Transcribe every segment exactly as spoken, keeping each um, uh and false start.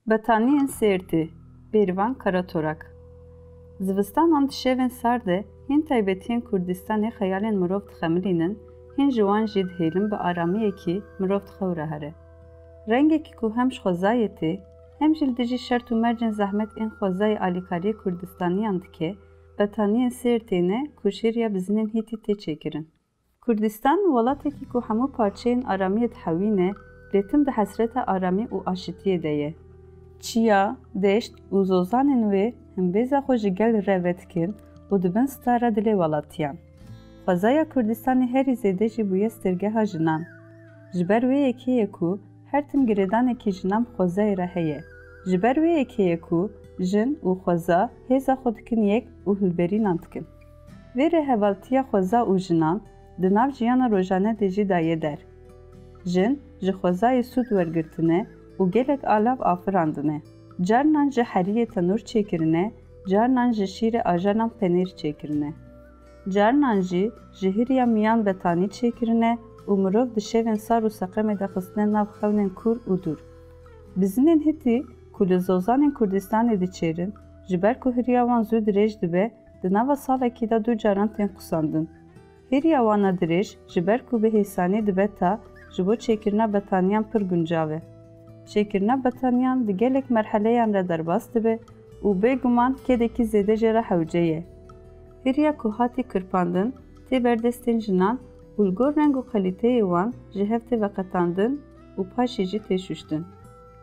Betaniyên Sêrtê, Bêrvan Karatorak. Zivistanan di şevên sar de hîn taybetiyên Kurdistanê xeyalên mirov dixemilînin, hîn ji wan jî dihêlin bi aramiyekî mirov dixewre here. Rengekî ku hem ji xwezayê tê, hem jî li dijî şert û mercên zehmet ên xwezayê alîkariyê Kurdistaniyan dike, betaniyên Sêrtê ne ku ji hêriya bizinên Hîtî tê çêkirin. Kurdistan, welatekî ku hemû parçeyên aramiyê dihewîne, lê tim di hesreta aramî û aşitiyê de ye. Çiya, deşt û zozanên wê himbêza xwe ji gel re vedikin û dibin stara dilê welatiyan. Xwezaya Kurdistanê herî zêde jî bûye stirgeha jinan. Ji ber wê yekê ye ku her tim girêdanekî jinan bi xwezayê re heye. Ji ber wê yekê ye ku jin û xweza hêza xwe dikin yek û hilberînan dikin. Vê rêhevaltiya xweza û jinan di nav jiyana rojane de jî daye der. Jin ji xwezayê sûd wergirtine û gelek alav afirandine. Carnan ji heriyê tenûr çêkirine, carnan ji şîrê ajanan penêr çêkirine. Carnan jî ji hiriya miyan betanî çêkirine û mirov di şevên sar û seqemê de xistine nav xewnên kûr û dûr. Bizinên Hîtî ku li zozanên Kurdistanê diçêrin, ji ber ku hiriya wan zû dirêj dibe, di nava salekî de du caran tên qusandin. Hêriya wana dirêj ji ber ku bi hêsanî dibe ta, ji bo çêkirina betaniyan pir guncav e. Çêkirina betaniyan di gelek merheleyan re derbas dibe û bêguman kedekî zêde jê re hewce ye. Hêriya ku hatî kirpandin tê ber destên jinan û li gor reng û kalîteyê wan ji hev tê veqetandin û paşê jî tê şûştin.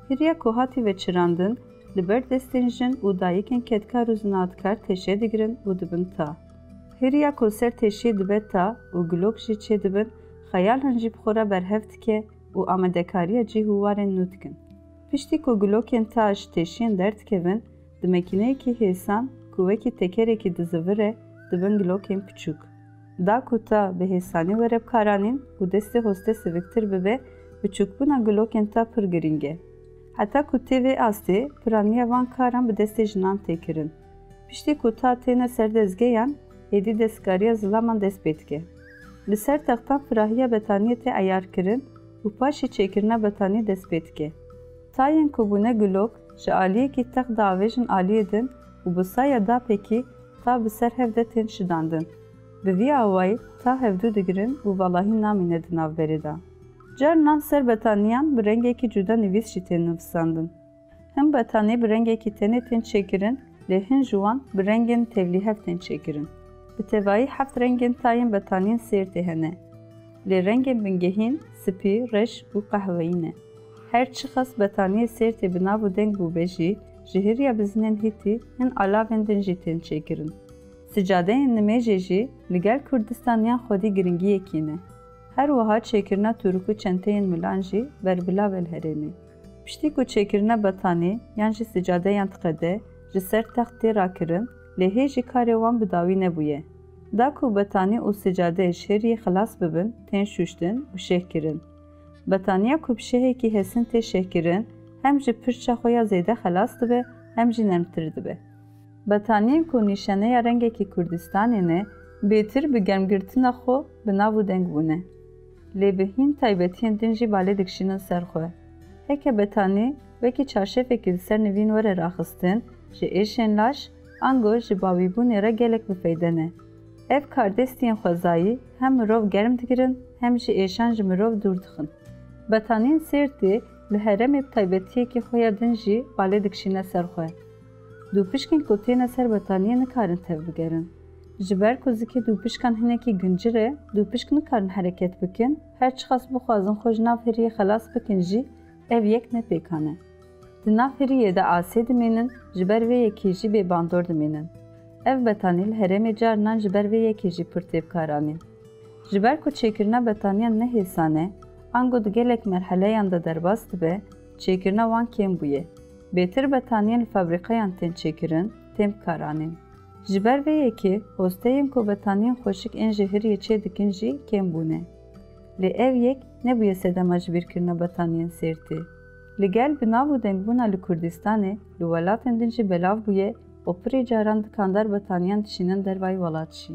Hêriya ku hatî veçirandin, li ber destên jin û dayikên kedkar û zinatkar teşe digirin û dibin ta. Hêriya ku ser teşiyê dibe ta û gulok jî çêdibin, xeyalan jî bi xwe re berhev dike û amadekariya cih û warên nû dikin. Piştî ku gulokên ta ji teşiyên derdikevin, di makîneyekî hêsan ku wekî tekerekî dizivire, dibin gulokên piçûk. Da ku ta bi hêsanî were bikaranîn û destê hostê siviktir bibe, biçûkbûna gulokên ta pir girîng e. Heta ku tê vê astê, piraniya van karan bi destê jinan tê kirin. Piştî ku ta têne ser dezgeyan, êdî destkariya zilaman dest pê dike. Li ser textan firahiya betaniyê tê eyarkirin û paşê çêkirina betanî dest pê dike. Tayên ku bûne gulok, ji aliyekî text diavêjin aliyê din û bi saya dapekî ta bi ser hev de tên şidandin. Bi vî awayî ta hevdû digirin û valahî namîne di navberê de. Carnan ser betaniyan bi rengekî cuda nivîs jî tên nivîsandin. Hin betanî bi rengekî tenê tên çêkirin, lê hin ji wan bi rengên tevlîhev tên çêkirin. Bi tevayî heft rengên tayên betaniyên Sêrtê hene. Lê rengên bingehîn spî, reş û qehweyî ne. Her çiqas betaniyê Sêrtê bi nav û deng bûbe jî, ji hêriya bizinên Hîtî hin alavên din jî tên çêkirin. Sicadeyên nimêjê jî li gel Kurdistaniyan xwedî giringiyekî ne. Her wiha çêkirina tûrik û çenteyên milan jî berbilav e li herêmê. Piştî ku çêkirina betanî yan jî sicadeyan diqede, ji ser text tê rakirin, lê hê jî karê wan bi dawî nebûye. Da ku betanî û sicade ji hêriyê xilas bibin, tên şûştin û şeh kirin. Betaniya ku bi şehekî hesin tê şehkirin, hem ji pirça xwe ya zêde xelas dibe, hem jî nermtir dibe. Betaniyên ku nîşaneya rengekî Kurdistanê ne, bêtir bi germgirtina xwe bi nav û deng bûne. Lê bi hîn taybetiyên din jî balê dikişînin ser xwe. Heke betanî wekî çarşefekî li ser nivîn were raxistin, ji êşên laş, ango ji bawîbûnê re gelek bi feyde ne. Ev kardestiyên xwezayî hem mirov germ digirin, hem jî êşan ji mirov dûr dixin. Betaniyên Sêrtê li herêmê bi taybetiyekî xwe ya din jî balê dikişîne ser xwe. Dûpişkên ku têne ser betaniyê nikarin tev bigerin. Ji ber ku zikê dûpişkan hinekî gincir e, dûpişk nikarin hereket bikin, her çiqas bixwazin xwe ji nav hêriyê xelas bikin jî, ev yek ne pêkan e. Di nav hêriyê de asê dimînin, ji ber vê yekê jî bêbandor dimînin. Ev betanî li herêmê carinan ji ber vê yekê jî pir tê bikaranîn. Ji ber ku çêkirina betaniyan ne hêsan e, ango di gelek merheleyan de derbas dibe, çêkirina wan kêm bûye. Bêtir betaniyên li fabrîqeyan tên çêkirin, tên bikaranîn. Ji ber vê yekê, hosteyên ku betaniyên xweşik ên ji hêriyê çê dikin jî kêm bûne. Lê ev yek nebûye sedema jibîrkirina betaniyên Sêrtê. Li gel bi nav û dengbûna li Kurdistanê, li welatên din jî belav bûye û pirê caran dikandar betaniyan dişînin dervayî welat jî.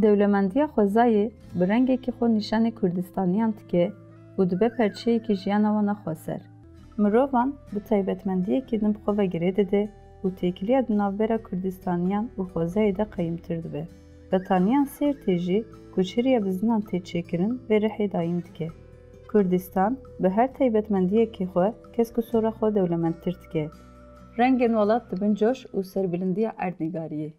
Dewlemendiya xwezayê bi rengekî xwe nîşanê Kurdistaniyan dike û dibe perçeyekî jiyana wan a xweser. Mirovan bi taybetmendiyekî din bi xwe ve girê dide û têkiliya di navbera Kurdistaniyan û xwezayê de qeyimtir dibe. Betaniyan Sêrtê jî ku çiriya bi zinan tê çêkirin vê rihê dayîn dike. Kurdistan bi her taybetmendiyekî xwe kesk û sora xwe dewlemendtir dike. Rengên welat dibin coş û serbilindiya erdnîgariyê.